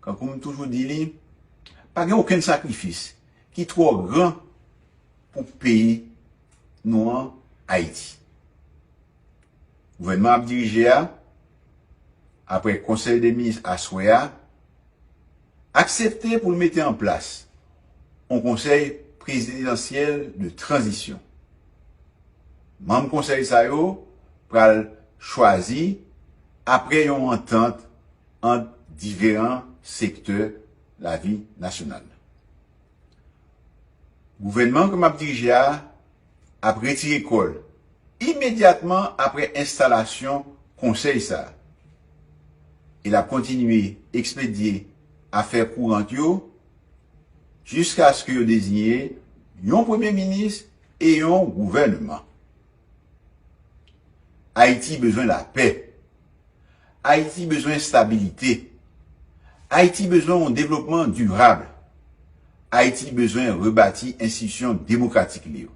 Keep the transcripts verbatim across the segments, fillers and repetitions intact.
Tankou m toujou di li, pa gen okenn sakrifis ki twò gran pou peyi nou an, Ayiti. Gouvènman ap dirije a, apre Konsèy de Minis aswè a, aksepte pou l mete an plas yon konsèy prezidansyèl de tranzisyon. Manm konsèy sa yo pral chwazi apre yon antant ant diferan sektè lavi nasyonal. Gouvènman ke m ap dirije a ap retire kò l imedyatman apre enstalasyon konsèy sa a. E l ap kontinye ekspedye afè kourant yo jiskaske yo deziye yon premye minis e yon gouvènman. Ayiti bezwen lapè. Ayiti bezwen estabilite. Ayiti bezwen yon devlopman dirab. Ayiti bezwen rebati enstitisyon demokratik li yo.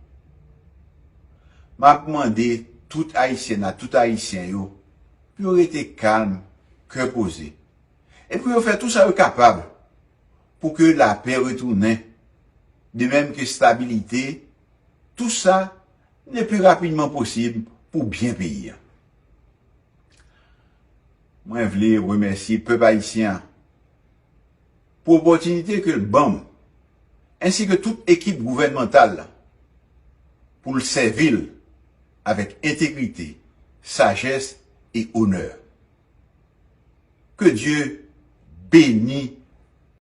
M ap mande tout Ayisyèn ak tout Ayisyen yo pou yo rete kalm, kè poze, e pou yo fè tou sa yo kapab pou ke lapè retounen, de menm ke estabilite, tou sa le pli rapidman posib pou byen peyi a. Mwen vle remèsye pèp ayisyen an pou opòtinite ke l ban m, ensi ke tout ekip gouvènmantal la, pou l sèvi l avèk entegrite, sajès e onè. Ke Dye beni